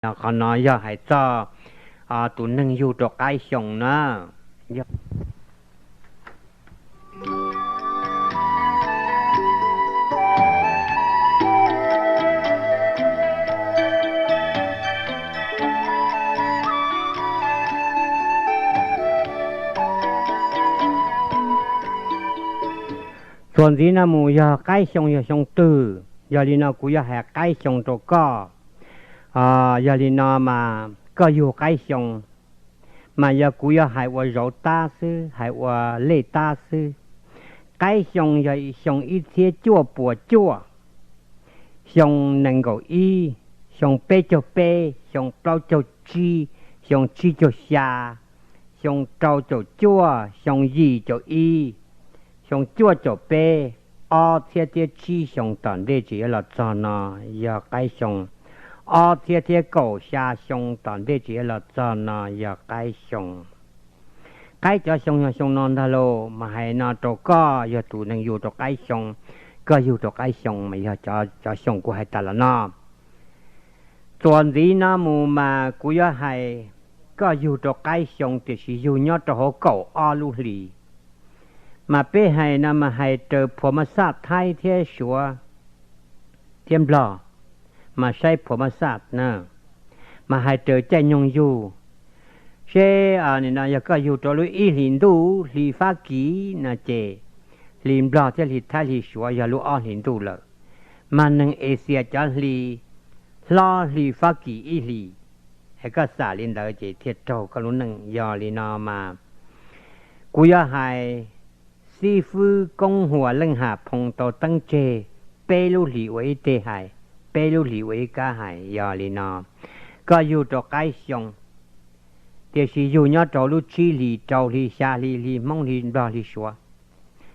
Qhov no yog hais txog tus neeg yug rau qaib xyoo na. Txuas ntxiv no mus yog qaib xyoo yog xyoo twg, yog li no kuv yuav hais qaib xyoo rau koj. Yog li no mas koj yug qaib xyoo, mas yog kuv yuav hais ua zauv tab xwb, hais ua lej tab xwb. Qaib xyoo yog xyoo ib txhiab cuaj puas cuaj, xyoo nees nkaum ib, xyoo peb caug peb, xyoo plaub caug tsib, xyoo tsib caug xya, xyoo rau caum cuaj, xyoo yim caum ib, xyoo cuaj caum peb, ob txhiab thiab tsib xyoo tom ntej tsis yuav los txog no yog qaib xyoo. Ob txhiab thiab kaum xya xyoo tom ntej tsis yuav los txog no yog qaib xyoo. Qaib cov xyoo yog xyoo no ntag lauj, mas hais no rau koj yog tus neeg yug rau qaib xyoo, koj yug rau qaib xyoo mas yog cov xyoo kuv hais tas los no. Txuas ntxiv no mus mas kuv yuav hais koj yug rau qaib xyoo tiam sis yug nyob rau hauv kaum ob lub hlis. Mas peb hais no mas hais raws phua mab xaj Thaib thiab Suav thiab Nplog, mas saib phua mab xaj na, mas hais raws caij nyoog yug. Seb nim no yog koj yug rau lub ib hlis ntuj hli Fab Kis no ces hli Nplog thiab hli Thaib hli Suav yog lub ob hlis ntuj lawm, mas neeg Asia cov hli hlob hli Fab Kis ib hlis. Es koj xam li ntawd ces thiaj raug koj lub neej. Yog li no mas kuv yuav hais xib fwb Koob Huas Leej Ham Phoo tau teeb tseg peb lub hlis ua ib teg hais, peb lub hlis ua ib kab hais. Yog li no koj yug rau qaib xyoo, tiam sis yug nyob rau lub tsib hlis, rau hli, xya hli, hli Hmoob, hli Nplog, hli Suav,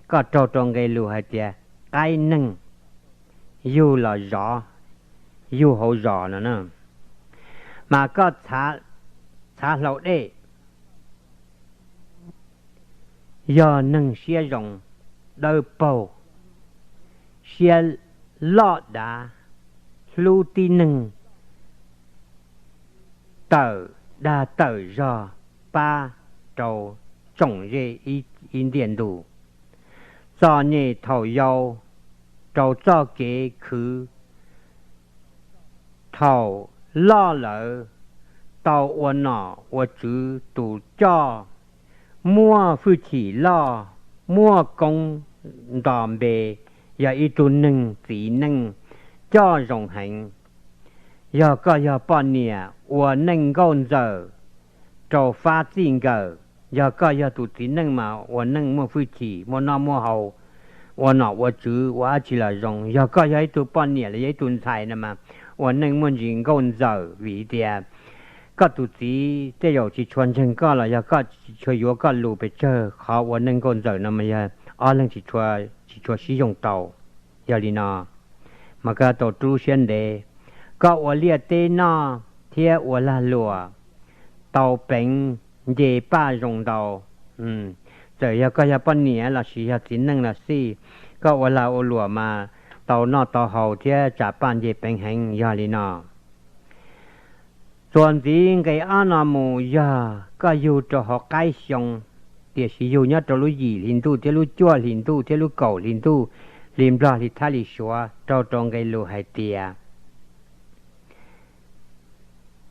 koj raug rau nqe lus hais tias qaib neeg, yug los zov, yug hauv zos no na. Mas koj txhav hlau dej, yog neeg siab zoo, dawb paug, siab loj dav, hlub tib neeg, tawm dag tawm zog pab rau tsoom zej ib ntiaj ntus. Txom nyem thaum yau, rau txoj kev khwv, thaum loj lawm tau ua nom ua tswv tus coj, muaj hwj chim loj, muaj koob nto npe, yog ib tug neeg txiv neej coj zoo heev. Yog koj yog poj niam ua neej nkauj ntxawm rau fab txij nkawm, yog koj yog tus txiv neej mas ua neej muaj hwj chim, muaj noj muaj haus, ua nom ua tswv, ua dab tsi los zoo. Yog koj yog ib tug poj niam los yog ib tug ntxhais no mas ua neej muaj ntsis nkauj ntxawm vim tias koj tus txiv tej zaum tsis tshua ntseeg koj los yog koj tsis tshua yuav koj lus pes tsawg. Qhov ua neej nkauj ntxawm no mas yog ob leeg tsis tshua sib yoog tau. Yog li no mas koj tau rub siab ntev, koj ua liaj teb noj thiab ua lag luam tau pleev nce paj zoo ntau. Txawm yog koj yog poj niam lossis yog txiv neej los xij, koj ua lag ua luam mas tau noj tau haus thiab tsa paj nce pleev heev. Yog li no, txuas ntxiv nqe ob no mus yog koj yug rau hauv qaib xyoo, tiam sis yug nyob rau lub yim hli ntuj thiab lub cuaj hli ntuj thiab lub kaum hli ntuj, hli Nplog hli Thaib hli Suav, raug rau nqe lus hais tias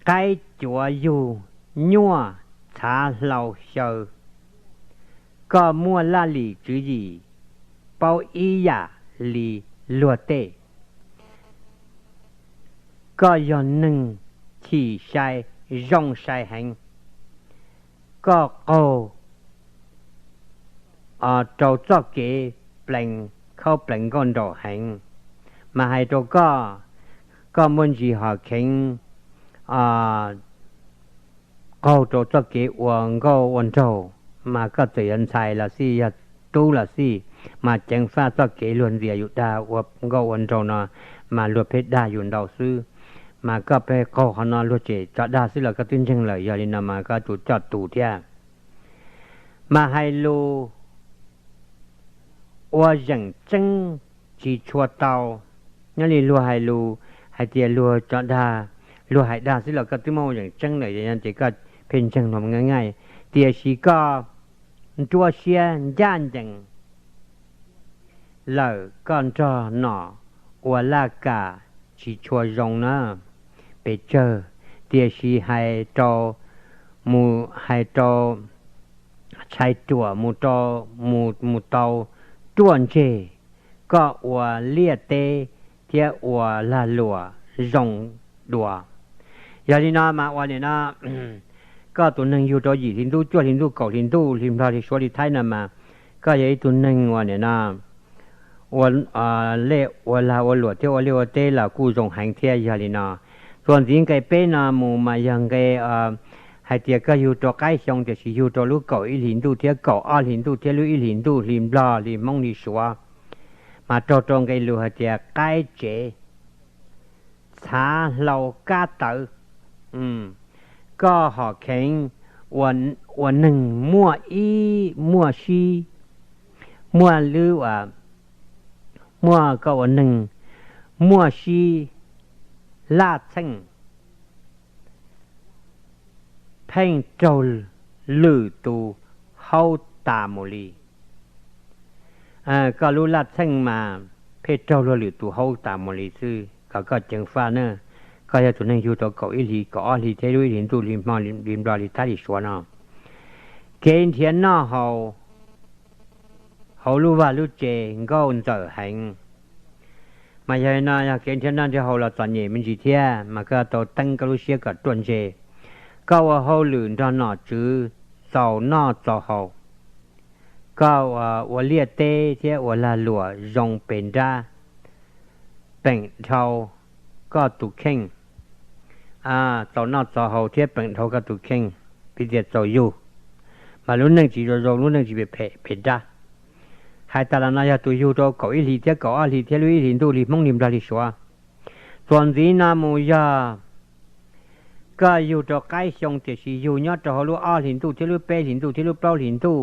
qaib cuav yug nyuaj txhav hlau xyaw. Koj muaj laj lim tswv yim, paub ib yam li luag tej. Koj yog neeg chim sai, zoo sai heev. Koj qaug rau txoj kev pleev khaub pleev nkauj nraug heev, mas hais rau koj, koj muaj ntsis hom kheev qaug rau txoj kev ua nkauj ua nraug. Mas koj txawm yog ntxhais los xij, yog tub los xij, mas ceev faj txoj kev luag ntxias yus dag ua nkauj ua nraug no, mas luag pheej dag yus ntau xwb. Mas koj pheej qaug qhov no luag tsem tso dag xwb los koj twb ntseeg lawm. Yog li no mas koj tus coj tus thiab. Mas hais lus ua zeem tseeb tsis tshua tau. Nyob li luag hais lus hais tias luag tso dag, luag hais dag xwb los koj twb muab ua yeem tseeb lawm, yog ces koj pheej ntseeg luag nqaij nqaij. Tiam sis koj nruab siab ncaj ncees lawm, koj nrog nom ua laj kam tsis tshua zoo na, pes tsawg. Tiam sis hais rau mus, hais rau tshai ruam mus rau, mus mus tau ruaj ntseg, koj ua liaj teb thiab ua lag luam zoo dua. Yog li no mas ua nim no koj tus neeg yug rau yim hli ntuj, cuaj hli ntuj, kaum hli ntuj, hli Nplog, hli Suav, hli Thaib no mas koj yog ib tug neeg ua nim no ua lej ua lag ua luam thiab ua liaj ua teb los kuj zoo heev thiab. Yog li no, txuas ntxiv nqe peb no mus mas yog nqe hais tias koj yug rau qaib xyoo tiam sis yug rau lub kaum ib hlis ntuj thiab kaum ob hlis ntuj thiab lub ib hlis ntuj hli Nplog, hli Hmoob, hli Suav, mas raug rau nqe lus hais tias qaib tsev txhav hlau kab tawv. Koj hom kheev ua neeg muaj ib, muaj sib, muaj lub, muaj, koj ua neeg muaj sib laj txheej pheej raug lwm tus haub tas mus li. Koj lub laj txheej mas pheej raug luag lwm tus haub tas mus li xwb, kom koj ceev faj na. Koj yog tus neeg yug rau kaum ib hlis, kaum ob hlis thiab lub ib hlis ntuj hli Hmoob, hli Nplog, hli Thaib, hli Suav no, kev nrhiav noj haus hauv lub vaj lub tsev nkauj ntxawm heev. Mas yog li no yog kev nrhiav noj nrhiav haus los txom nyem me ntsis thiab, mas koj tau teeb koj lub siab kom ruaj ntseg. Koj ua hauj lwm nrog nom tswv txaus noj txaus haus. Koj ua liaj teb thiab ua lag luam zoo pes nrab, peem dhau koj tus kheej. Txaus noj txaus haus thiab peem dhau koj tus kheej, piv tias txaus yug, mas lub neej tsis zoo zoo, lub neej tsis phem phem nrab. Hais tas los no yog tus yug rau kaum ib hlis thiab kaum ob hlis thiab lub ib hlis ntuj hli Hmoob, hli Nplog, hli Suav. Txuas ntxiv no mus yog koj yug rau qaib xyoo tiam sis yug nyob rau hauv lub ob hlis ntuj thiab lub peb hlis ntuj thiab lub plaub hlis ntuj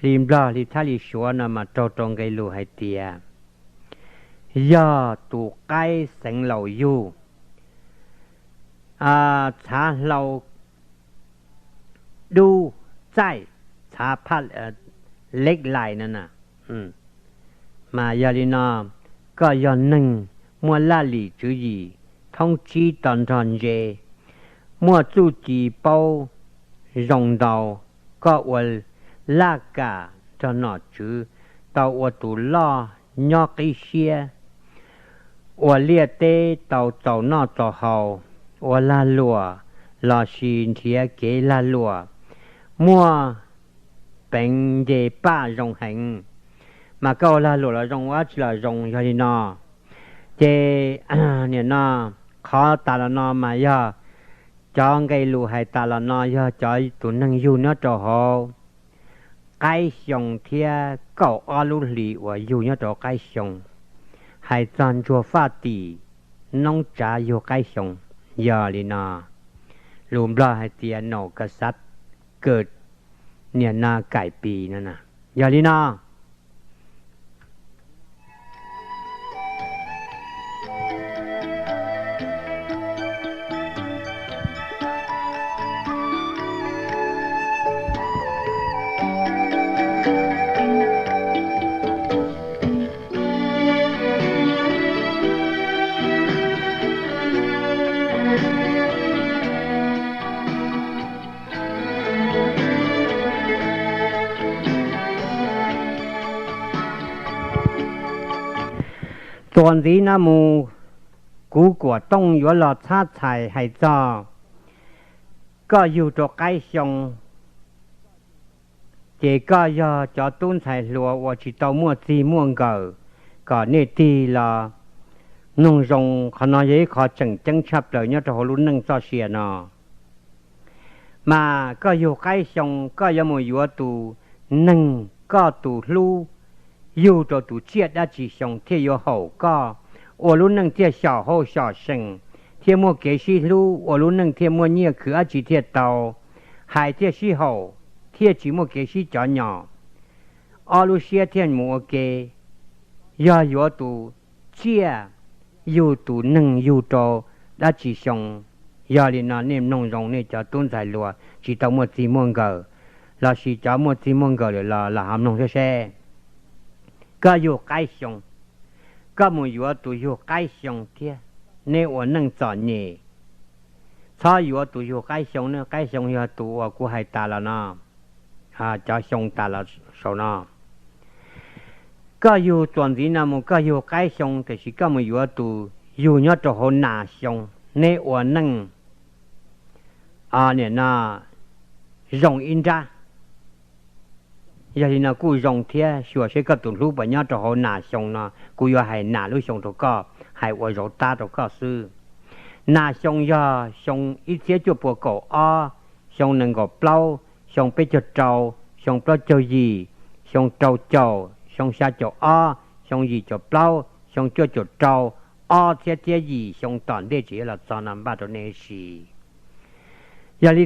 hli Nplog, hli Thaib, hli Suav no mas raug rau nqe lus hais tias yog tus qaib xeev laus yug, txhav hlau dub txaij, txhav phaj leb lais no na. Mas yog li no, koj yog neeg muaj laj lim tswv yim thoob tsib to nrog ntse, muaj txuj ci paub zoo ntau, koj ua laj kam nrog nom tswv tau ua tus loj nyob qib siab, ua liaj teb tau txaus noj txaus haus, ua lag luam lossis nrhiav kev lag luam muaj peev nce paj zoo heev. Mas koj ua lag luam los zoo, ua dab tsi los zoo. Yog li no ces nim no qhov tas los no mas yog cov nqe lus hais tas los no yog cov tus neeg yug nyob rau hauv qaib xyoo thiab kaum ob lub hlis uas yug nyob rau qaib xyoo. Hais txog ntsuag faj tim noob tsav yug qaib xyoo. Yog li no, lus Nplog hais tias nau ka xav kawm niam no kaim pis no na. Yog li no, txuas ntxiv no mus, kuv Kuam Tooj yuav los txhab txhais hais txog koj yug rau qaib xyoo, ces koj yog cov tub ntxhais hluas uas tsis tau muaj txig muaj nkawm, kom nej tig los mloog zoo. Qhov no yog ib qho tseem ceeb tshaj plaws nyob rau hauv lub neej txoj sia no. Mas koj yug qaib xyoo, koj yuav mus yuav tus neeg koj tus hlub yug rau tus tsiaj dab tsi xyoo thiaj yuav haum koj, ua lub neej thiaj xyom hauj xyom seem, thiaj muaj kev sib hlub, ua lub neej thiaj muaj nyiaj khwv dab tsi thiaj tau, hais thiaj sib haum, thiaj tsis muaj kev sib cov nyom, ob lub siab thiaj mus ua ke. Yog yuav tus tsiaj yug tus neeg yug rau dab tsi xyoo. Yog li no nej mloog zoo, nej cov tub ntxhais hluas tsis tau muaj txij muaj nkawm, lossis cov muaj txij muaj nkawm lawm los los ho mloog seb seb. Koj yug qaib xyoo, koj mus yuav tus yug qaib xyoo thiab, neb ua neej txom nyem. Txhob yuav tus yug qaib xyoo, qaib xyoo yog tus uas kuv hais tas los no, cov xyoo tas los saum no. Koj yug txuas ntxiv no mus koj yug qaib xyoo, tiam sis koj mus yuav tus yug nyob rau hauv nas xyoo, neb ua neej, nim no, zoo ib nrab. Yog li no kuj zoo thiab, xyuas seb koj tus hlub puas nyob rau hauv nas xyoo no. Kuv yuav hais nas lub xyoo rau koj, hais ua zauv tab rau koj xwb. Nas xyoo yog xyoo ib txhiab cuaj puas kaum ob, xyoo nees nkaum plaub, xyoo peb caug rau, xyoo plaub caug yim, xyoo rau caum, xyoo xya caum ob, xyoo yim caum plaub, xyoo cuaj caum rau, ob txhiab thiab yim xyoo tom ntej tseem yuav los txog no npaj rau nej ib si. Yog li